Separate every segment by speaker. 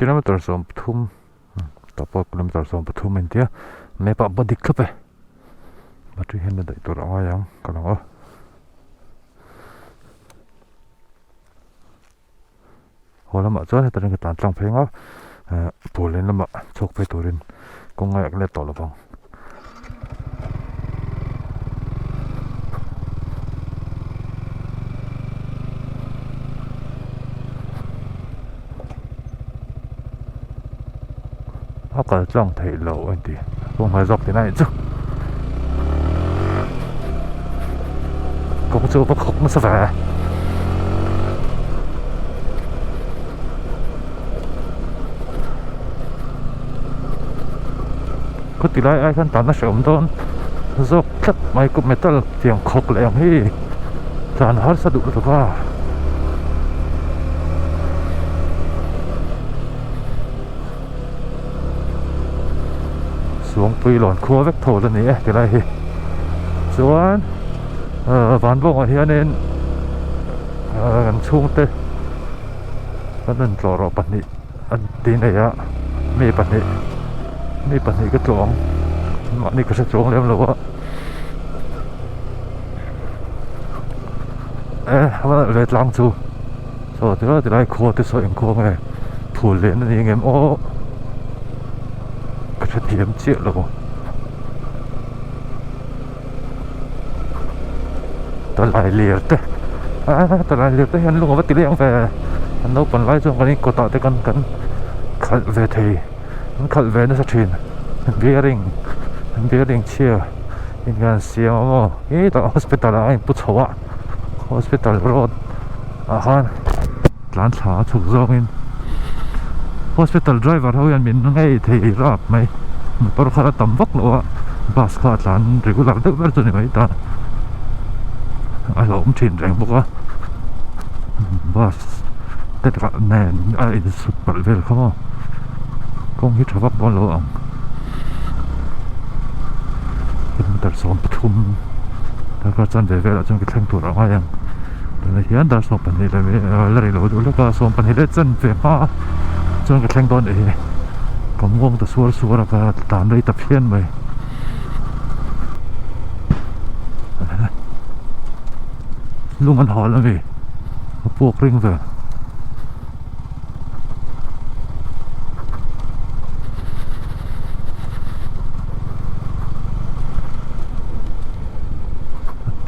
Speaker 1: Kilometer 30 tah pawh kilometer 33 a intia map ah pawh dik thlap e battery hian la daih tur a ngai ang ka lang a. Haw lamah chuan heta ring ka tlan tlang phei ang a eh pawl leh lamah chhuak phei turin kawng ngaiah ka let tawh lovang. A kal tlang theih loh a inti kawng hmai zawk tihna a nih chu kawng chu a va khawk nasa ve. Khawti lai ai khan tana hrehawm dawn zawk tlat mai kawp metal tiang khawk leh ang hi tlan harsa duh lutuk a. Suangpui lawn khua vek tho la ni e tilai hi chuan ahh van bawngah hianin ahh kan chhungte kan rawn tlawh rawh pahnih an ti nei a mi pahnih mi pahnih ka tlawh ang mahni ka hre chuang lem lo a e ve tlang chu saw tilai tilai khua te saw engkhua nge phul leh na ni ang em aw ka hrethiam chiah lo tawlai lir te a tawlai lir te hian lung a va ti leng ve an naupang lai chuan kan in kawtah te kan kan khalh ve thei an khalh ve nasa thin bearing bearing chhia in kan siam a maw hetah hospital ah a inpu chho a hospital road ah khan tlan thla a chhuk zawngin hospital driver ho hian min ngei thei rap mai motor kha a tam vak lo a bus kha a tlan regular deuh ber chu a ni mai ta a hlauhawm thin reng bawk a bus te takah nen a insut palh vel kha maw kawng hi tha vak dawn lo ang kilometer 13 darkar chanve velah chuan ka thleng tur a ngai ang. Tunah hian dar 12 leh la rei lo deuh hlek a 12 leh chanve hma chuan ka thleng dawn e ka muang ta suar suar a ka tan rei ta phian mai lung an hal ami a puak ring ve.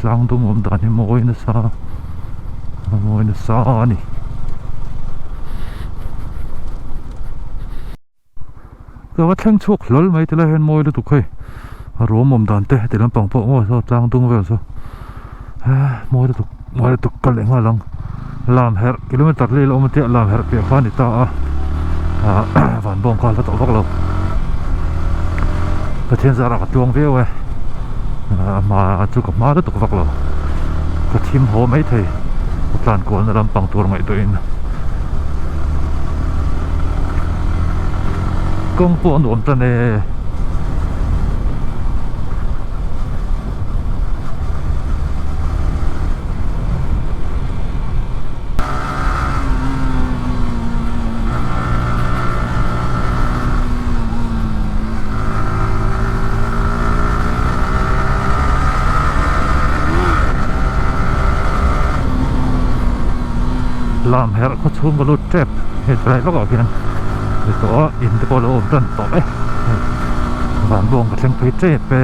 Speaker 1: Tlang dum awm dan hi mawi nasa a mawi nasa a ni. Ka va thleng chhuak hlawl mai tilai hian mawi lutuk hei a ruam awm dan te heti lampang pawh maw saw tlang dung vel saw mawi lutuk mawi lutuk ka leh nghal ang lam herh kilometer leh la awm a tia lam herh piah kha a ni ta a ah van bawng kha a hla tawh vak lo Pathian zarah ka tluang viau e a hma chu ka hma lutuk vak lo ka thim haw mai thei ka tlan kualna lampang tur ngaihtuahin kawng pawh a nuam tan e. Lam herh khaw chhung ka lut tep he tilai lawkah khian ni tawh a in te pawh a lo awm tan tawh e van bawng ka thleng phei tep e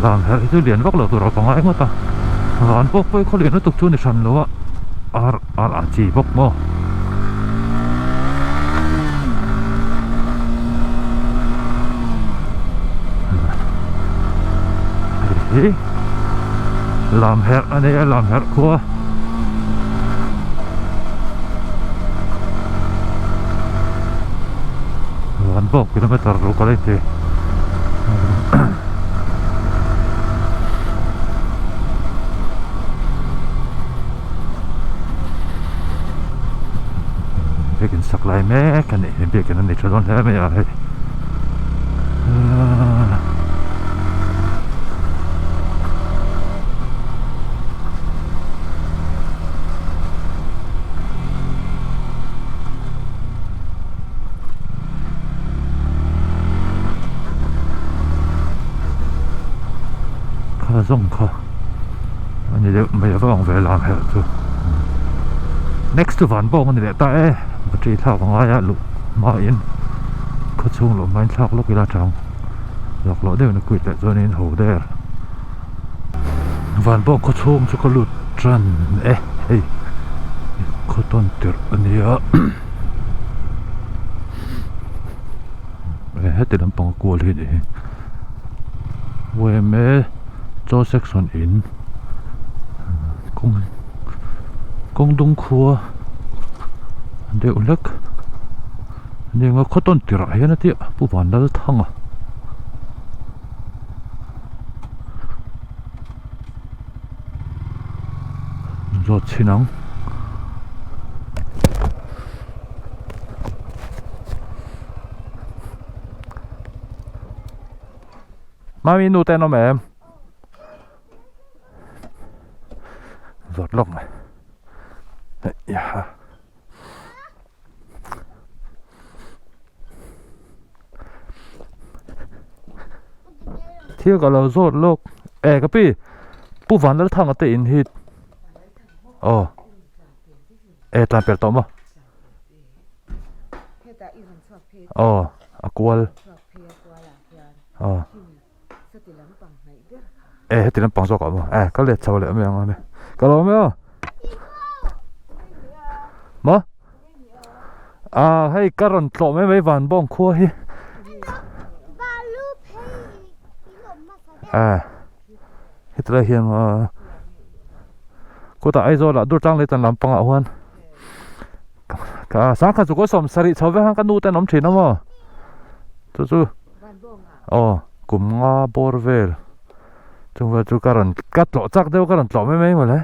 Speaker 1: van herh hi chu lian vak lo tur a pangai ngawt a van pawh pawh hi khaw lian lutuk chu a ni hran lo a ar ar ang chi bawk maw. Hei hi lam herh a ni a lam herh khua. Van bawk kilometer ruk a la inti. Biakin sak lai mek a ni biakin a ni tha dawn hle mai a hei. zawng kha a ni deuh mai a va ang ve lam herh chu next chu van bawng a ni leh ta e battery thlak a ngai a luh hmain khawchhung luh hmain thlak lawk ila tang laklawh deuhin a quit leh chuanin ho der van bawng khawchhung chu ka lut tan e hei khaw tawn tirh a nia. Heti lampang a kual hi a nih hi yma chaw section in kawng kawng dung khua deuh hlek a ni ang a khaw tawn tirh ah hian a tia Pu Vanlalthanga. Zawt chhin ang. Mami nu te an awm em? Zawt lawk mai. Heiha. Thil ka lo zawt lawk e ka pi Pu Vanlalthanga te in hi aw e tlan pel tawh maw aw a kual aw e heti lampang zawk ah maw e ka let chho leh mai ang a ni ka lo awm e aw maw ah hei ka rawn tlawh mai mai van bawng khua hi e heti lai hian maw kawtah Aizawl ah dur tlang leh tan lampang ah huan sangkhat chu kaw sawm sarih chho vek ang ka nu te an awm thin a maw chu chu. Aw kum nga bawr vel chung vel chu ka rawn ka tlawh chak deuh ka rawn tlawh mai mai mawle.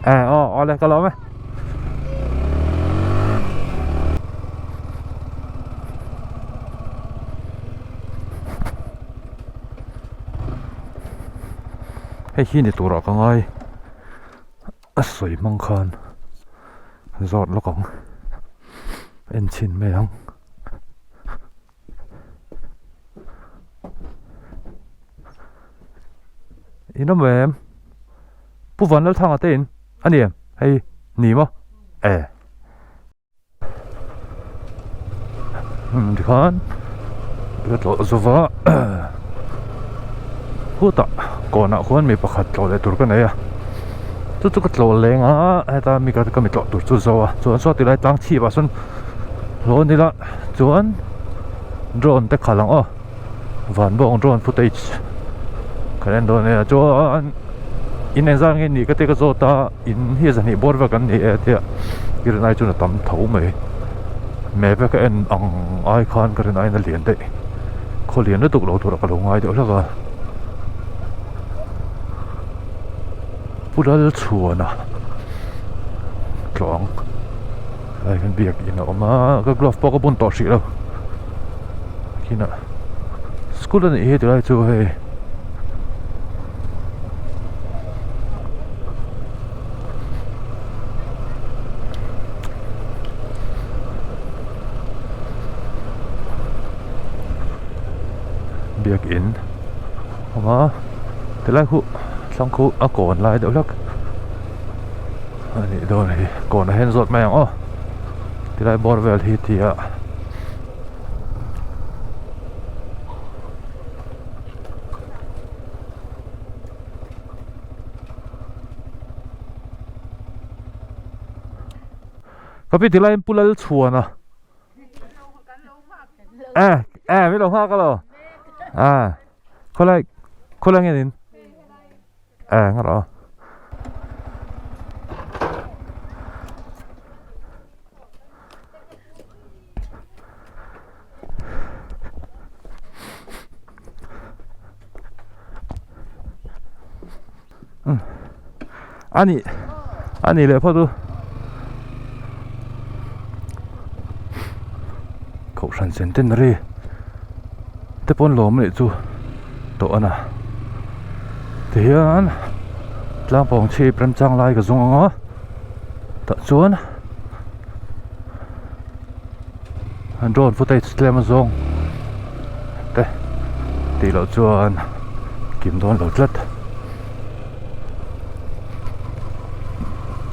Speaker 1: E aw awle ka lawm e. Hei hi ni turah ka ngai a sawi hmang khan zawt lawk ang en chhin mai ang. In awm em? Pu Vanlalthanga te in a ni em? Hei ni maw? E. Tikhan ka tlawh zova khutah kawnah khuan mi pakhat tlawh leh tur ka nei a chu chu ka tlawh leng a heta mi ka mi tlawh tur chu zo a chuan saw tilai tlang chhip ah sawn hlawn ila chuan drone te khalh ang aw van bawng drone footage kan en dawn ania chuan in engzah nge nih ka ti ka zawt a. In hi zahnih bawr vek an ni e tia i rin ai chuan a tam tho mai map a ka en ang ai khan ka rin aiin a lian daih khaw lian lutuk lo turah ka lo ngai deuh hlek a Pu Lalchhuana tlawng lai hian biakin a awm a ka glove pawh ka bun tawh hrih lo kinah school a nih hi tilai chu hei. Biakin awm a tilai khu thlang khu a kawn lai deuh hlek a nih dawn hi kawn ah hian zawt mai ang aw tilai bawr vel hi ti a. Ka pi tilai in Pu Lalchhuana e e mi lo nghak alo a khawlai khawlai nge nin e nga rawh. A nih a nih leh phawt u kohhran centenary te pawn lawm anih chu tawh a na tihian tlangpawng chhip remchang lai ka zawng ang a tah chuan. Drone footage tlem a zawng te tih loh chuan kim dawn lo tlat.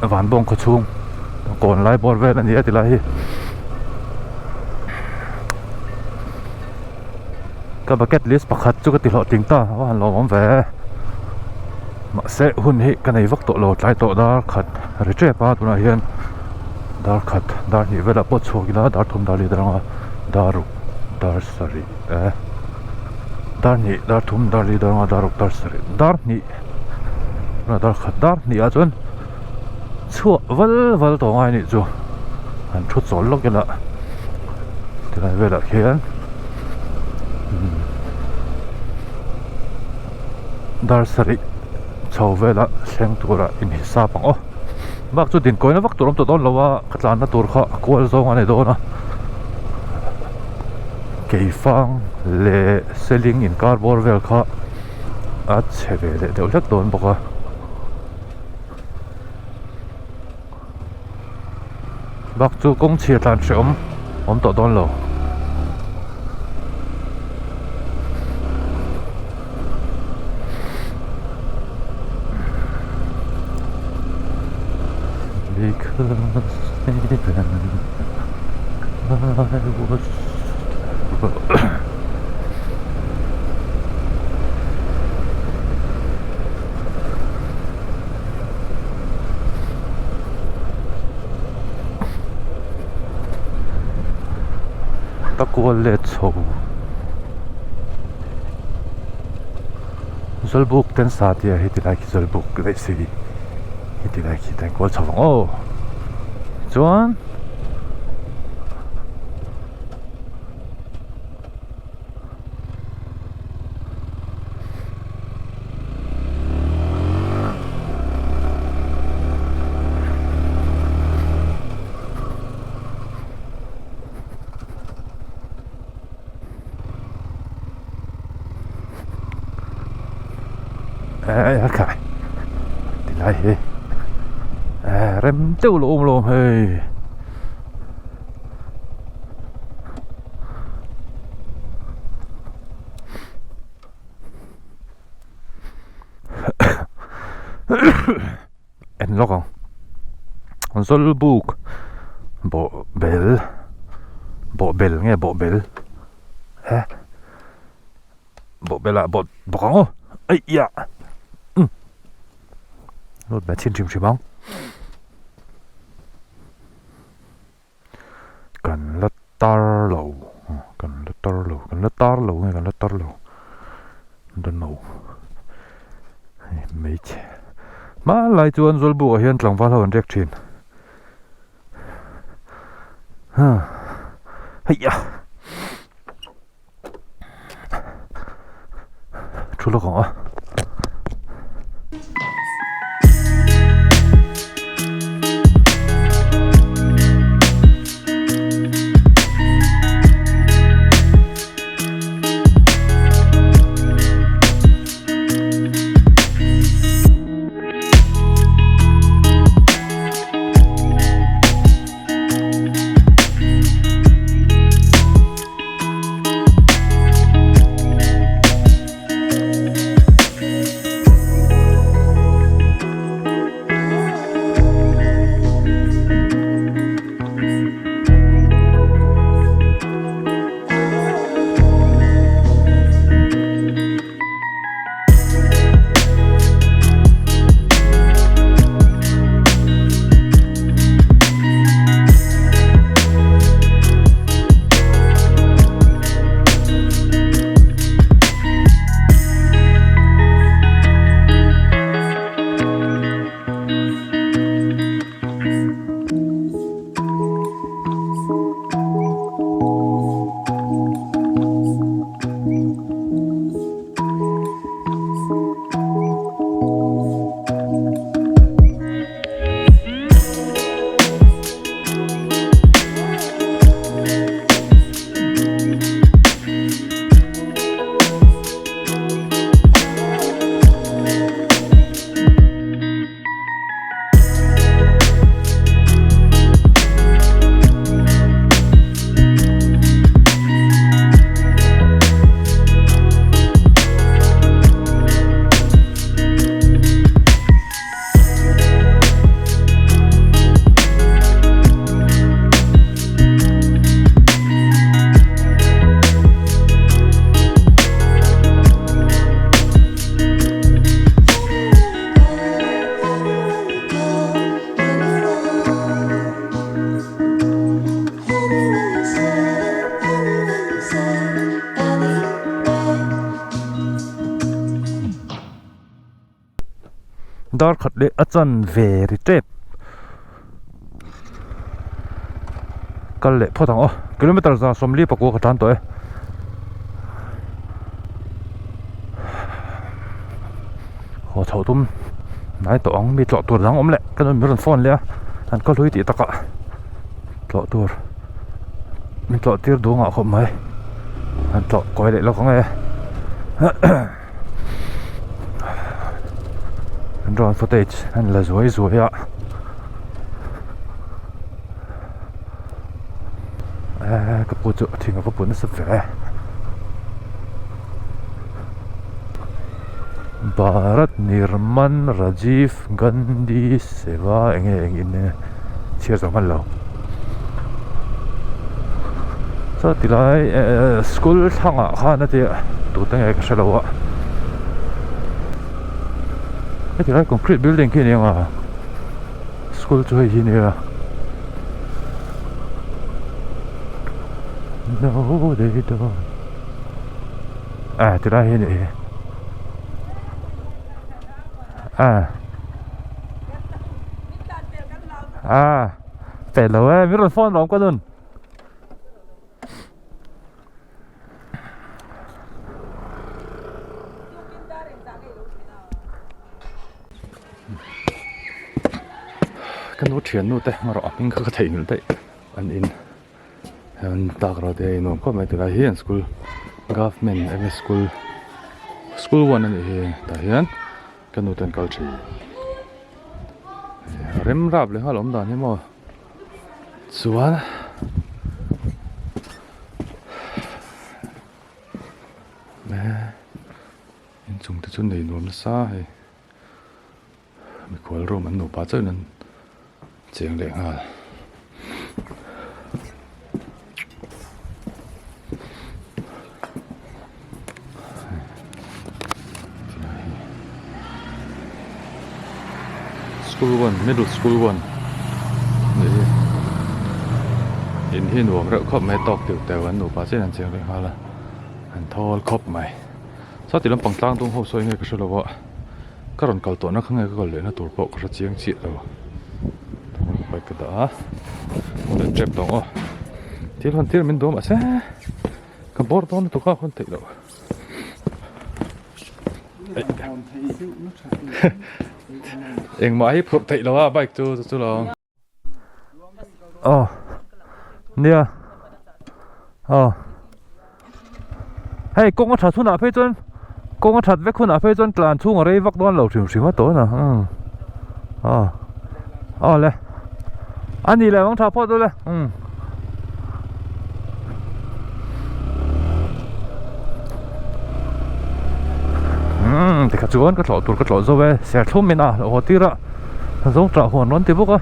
Speaker 1: Van bawng khaw chhung kawn lai bawr vel a ni a ti lai hi. Ka bucket list pakhat chu ka ti hlawhtling ta a han lawmawm ve. Mahse hun hi ka nei vak tawh lo tlai tawh dar khat ri tep a tunah hian dar khat dar hnih velah pawh chhuak ila dar thum dar li dar anga dar ruk dar sarih eh dar hnih dar thum dar li dar anga dar ruk dar sarih dar hnih tunah dar khat dar hnih ah chuan chhuah val val tawh ngai anih chu han thu chawl lawk ila tilai velah khian dar sarih chho velah thleng turah inhisap ang aw bak chu dinkawina vak tur awm tawh dawn lo a ka tlanna tur kha a kual zawng a ni dawn a keifang leh seling inkar bawr vel kha a chhe ve leh deuh hlek dawn bawk a. Bak chu kawng chhia tlan hrehawm awm tawh dawn lo. Because even I was Ta kual let chho Zawlbuk ten sa tia heti lai khi Zawlbuk daih si heti lai khi ta kual chho vang aw chuan. Ê khai ti lai hi rem deuh lo awm lo hei. En lawk ang Zawlbuk bawh bel bawh bel nge bawh bel he bawh bel ah bawh bawk ang aw eih ah umm lut ve chhin hrim hrim ang. Kan la tar lo kan la tar lo kan la tar lo nge kan la tar lo don't know hei hmeichhe hmanlai chuan Zawlbuk ah hian tlangval ho an riak thin huh heiah thu lawk ang a. Dar khat leh a chan ve ri tep. Kal leh phawt ang aw. Kilometer 140 ka tan tawh e. Haw chhoh tum hnai tawh ang mi tlawh tur dang awm leh ka nu min rawn phone leh a an khaw hlui tih takah tlawh tur min tlawh tir duh ngah khawp mai an tlawh kawi leh lawk ang e drone footage an la zuai zuai a ka pu chu thing a va put nasa ve. Bharat Nirman Rajiv Gandhi Seva eng nge eng in nge chhiar zawh hman lo chuan tilai ehh school thlangah khan a tia tute nge ka hre lo a heti lai concrete building khi a ni ang a school chu hei hi a nia no they don't. À tilai hi a nih hi à à teh lo e min rawn phone lawm ka nun ka nu thiannu te erawh a hming kha ka theihnghilh daih an in. An tak rawh te a inawm khawp mai tilai hi an school government M_S school school one a nih hi tah hian ka nu te an kal thin a rem rap leh nghal awm dan hi maw chuan inchung te chu nei nuam nasa hei. Mikhual room an nupa chauhin an cheng leh nghal. School one middle school one nih hi in hi nuam reuh khawp mai tawk teuh teuh an nupa chiahin an cheng leh nghal a an thawl khawp mai sawti lampang tlang dung ho sawi nge ka hre lo a. Ka rawn kal tawhna kha nge ka kal lehna tur pawh ka hre chiang chiah lo bike ka dah a leh tep tawh ang aw thil hawn tir min duh a mahse ka bawr dawn lutuk a hawn theih loh engmah hi phurh theih loh a bike chu chu lo aw nia aw hei kawng a that hunah phei chuan kawng a that vek hunah phei chuan tlan chhung a rei vak dawn lo hrim hrim a tawh na umm aw aw le a nih leh ang tha phawt ule umm. Umm tikha chuan ka tlawh tur ka tlawh zo e serthlum in a haw tir a. Zawng tah huan rawn ti bawk a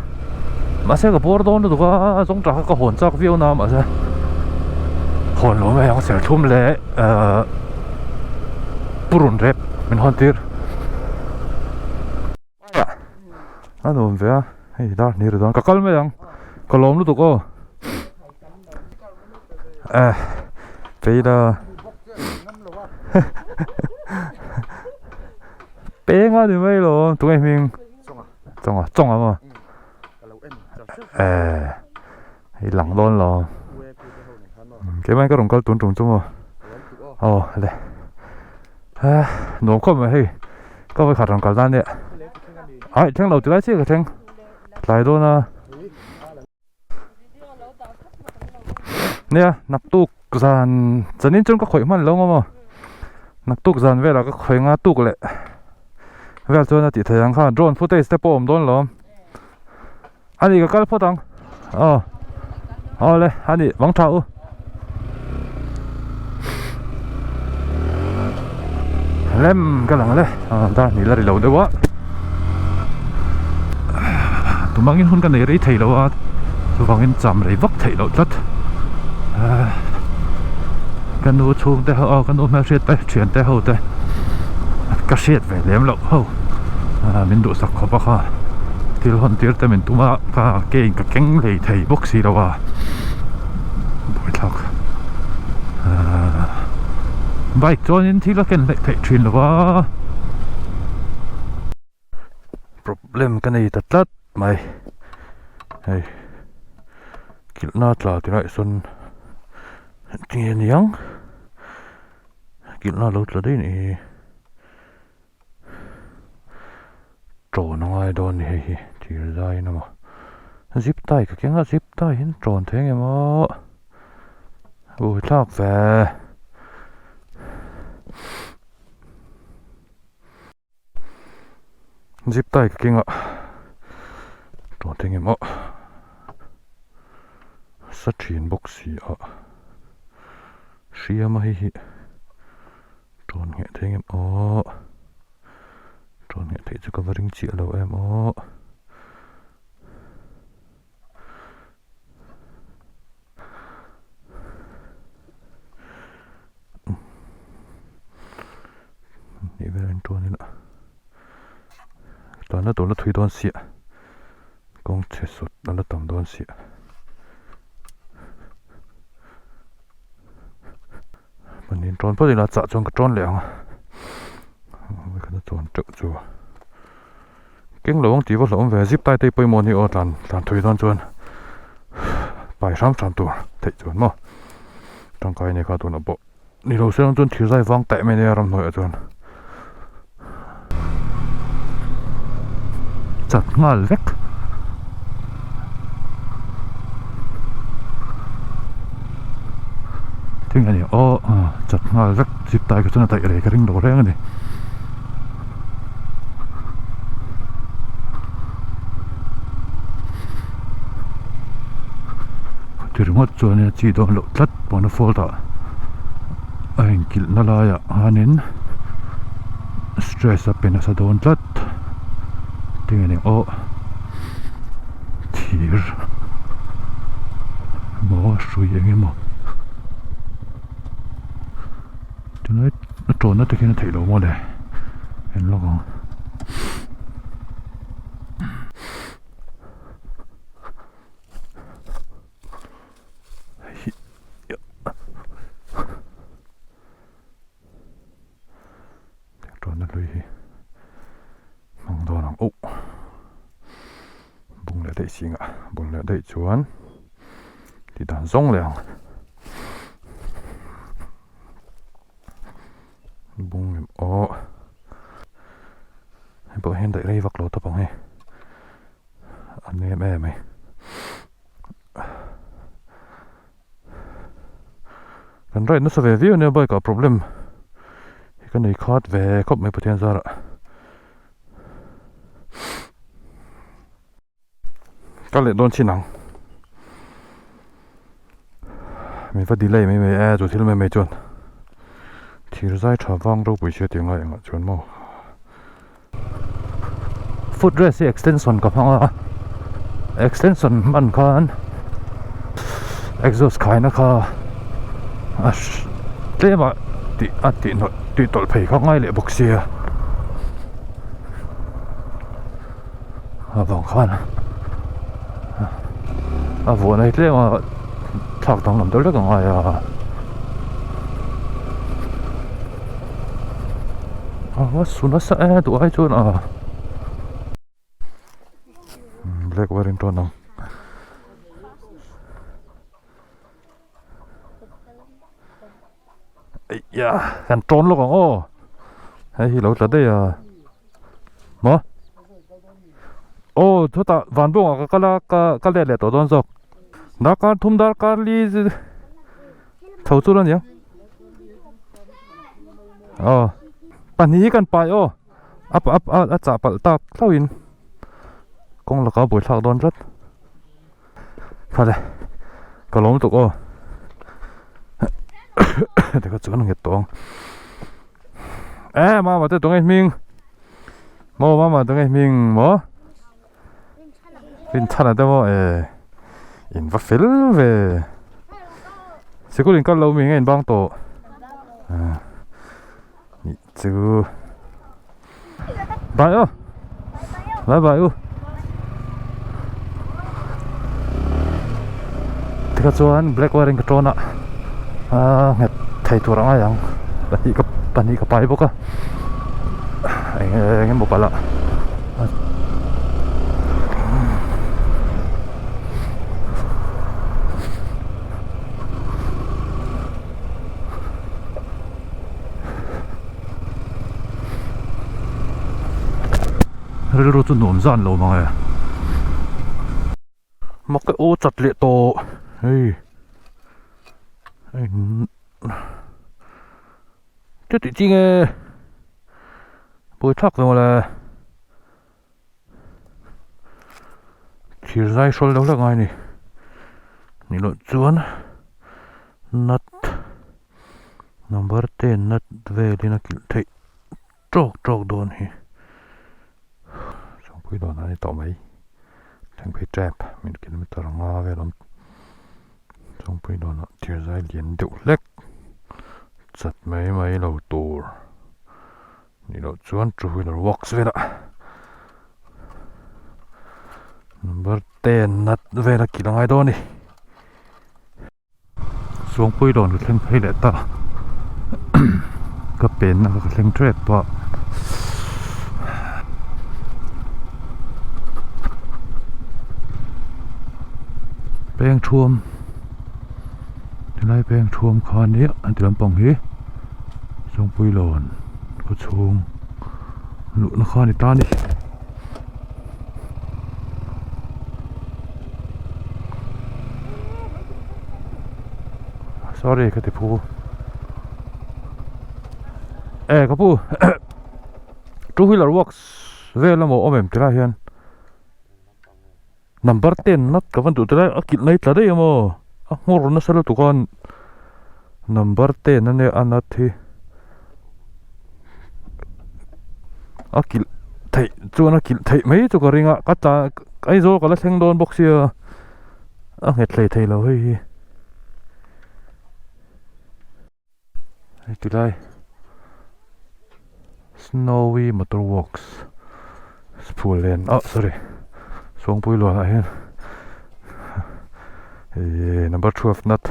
Speaker 1: mahse ka bawr dawn lutuk a zawng tah kha ka hawn chak viau na mahse hawn lo mai ang serthlum leh ahh purun rep min hawn tir a nuam ve a hei dar hnih ri dawn ka kal mai ang ka lawm lutuk aw eh phei la Peng a ni mai lo tunge hming chawnga chawnga maw eh i lang dawn lo keimah in ka rawn kal tun tum chu maw aw le eh nuam khawp mai hei ka vawikhat rawn kal nan nia ai thleng lo tilai chiah ka thleng tlai dawn a. Nia naktuk zan zanin chuan ka khawih hman lo ang maw naktuk zan velah ka khawih anga tuk leh vel chuan a tih theih ang kha drone footage te pawh a awm dawn lo a ni ka kal phawt ang aw aw le a ni bang tha u. Lem ka lang le dar hnih la ri lo deuh a tumangin hun ka nei rei thei lo a chuvangin cham rei vak theih loh tlat ka nu chhungte ho aw ka nu hmelhriat te thian te ho te ka hriat ve lem loh ho min duhsak khawp a kha thil hawn tir te min tum a ka ke in ka keng lei thei bawk si lo a buaithlak bike chuanin thil a ken hleih theih thin lo va. Problem ka nei ta tlat mai hei kilhna tla ti laiah sawn tinge niang kilhna lo tla daih a nih hi ṭawn a ngai dawn a ni hei hi thir zai in emaw zip tie ka keng a zip tie hi an ṭawn thei ang em aw buaithlak ve. Zip tie ka keng a tawh te ngemaw sa thin bawk si a hriam a hei hi tawn ngheh thei ngem aw tawn ngheh theih chu ka va ring chiah lo em aw. Hnih vel an tuan ila tlanna tur la thui dawn siah kawng chhe sawt a la tam dawn siah panin tawn phawt ila chah chuan ka tawn leh ang a vawikhat a chuan teuh chu. Keng lo ang tih va hlauhawm ve, zip tai te pawimawh a ni aw tlan tlan thui dawn chuan pai hram hram tur theih chuan maw tangkai a ni kha tunah pawh ni lo se ang chuan thir zai vang taih mai nia ramhnuaiah chuan chat nghal vek. Thing a ni aw chat nghal vek zip tai kha chuan a daih rei ka ring lo reng a ni. Ti ringawt chuan a chi dawn loh tlat pawn a fault ah a inkilh na laiah hianin stress a pe nasa dawn tlat tinge ni aw thir emaw hrui eng emaw tunlai a tawnna te khian a theih loh maw le en lawk ang. Tawnna hlui hi hmang dawn ang oh bung leh daih zingah bung leh daih chuan tih dan zawng leh ang bung em aw hei pawh hian daih rei vak lo tawp ang hei a nem em mai kan ride nasa ve viau ania bike ah problem hi ka nei khat ve khawp mai Pathian zarah. Ka leh dawn chin ang min va delay mai mai e chu thil mai mai chuan thir zai tha vang ropui sia tih ngai engah chuan maw foot rest hi extension ka hmang a extension hman khan exhaust khaina kha a tlem a tih a tih nawlh tih tawlh phei kha ngai leh bawk sia. A vang khan a vuah na hi tlem a thlak danglam deuh hlek a ngai a a su nasa e duh ai chuan a black wearing tawn ang. Eia kan tawn lawk ang aw hei hi lo tla daih a maw aw chutah vanbuangah ka kal a ka ka let leh tawh dawn zawk darkar thum darkar li chho chu la nia aw pahnih hi kan pai aw a a a chah palh tak hlauhin kawng laka buaithlak dawn tlat. Khale ka lawm tuk aw tikha chuan a nghet tawh ang eh mama te tunge hming maw mama tunge hming maw rinchhan a te maw eh in va fel ve sikul in kal lo mi nge in bang tawh nih chu bye aw bye bye u tikha chuan black wire in ka tawn a ah nghet thei tur a ngai ang pahnih ka pahnih ka pai bawk a eng eng emaw palh a. rilru chu nuam zan lo mang e. Mak e aw chat leh tawh hei hei chu tih chi nge buaithlak ve mawle thir zai hrawl deuh hlek ngai a ni nih loh chuan nut number ten nut velin a kilh theih. Tawk tawk dawn hi Chawngpui dawn a ni tawh mai Thlengphei tap min kilometer anga vel awm Chawngpui dawnah thir zai lian deuh hlek chat mai mai lo tur nih loh chuan two wheeler works velah number ten nut vel a kilh angai dawn a ni. Suangpui rawn ka thleng phei leh ta ka penna kha ka thleng tep a peng thuam helai peng thuam khan hi an ti lampang hi Suangpui lawn khaw chhung luhna kha a ni ta a ni. Sorry ka ti phu e ka pu two wheeler works vel emaw awm em tilai hian number ten nat ka van duh tilai a kilh nai tla daih emaw a nghawr nasa lutuk a number ten ania a nut hi. A kilh theih chuan a kilh theih mai chu ka ring a ka tla Aizawl ka la thleng dawn bawk sia a nghet hlei thei lo hei hi hei ti lai snowy motor works phul len ah sorry Suangpui luanah hian ihh number 12 nut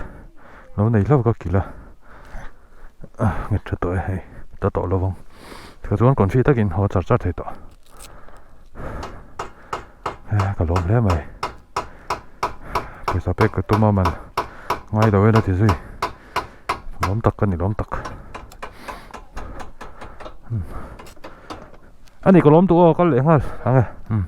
Speaker 1: lo nei hlauh ka kilh a. nghet tha tawh e hei ta tawh lo vang tikha chuan confi takin haw char char thei tawh ka lawm hle mai pawisa pek ka tum a man ngai lo ela ti zui lawm tak ka ni lawm tak ani ka lawm duh aw kal leh nghal ang e umm.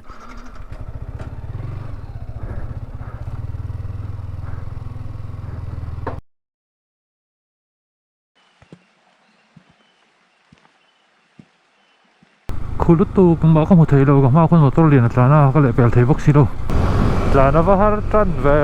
Speaker 1: Khu lutuk engmah ka hmu thei lo ka hma khawn motor lian a tlan a ka lehpel thei bawk si lo. Tlan a va har tan ve.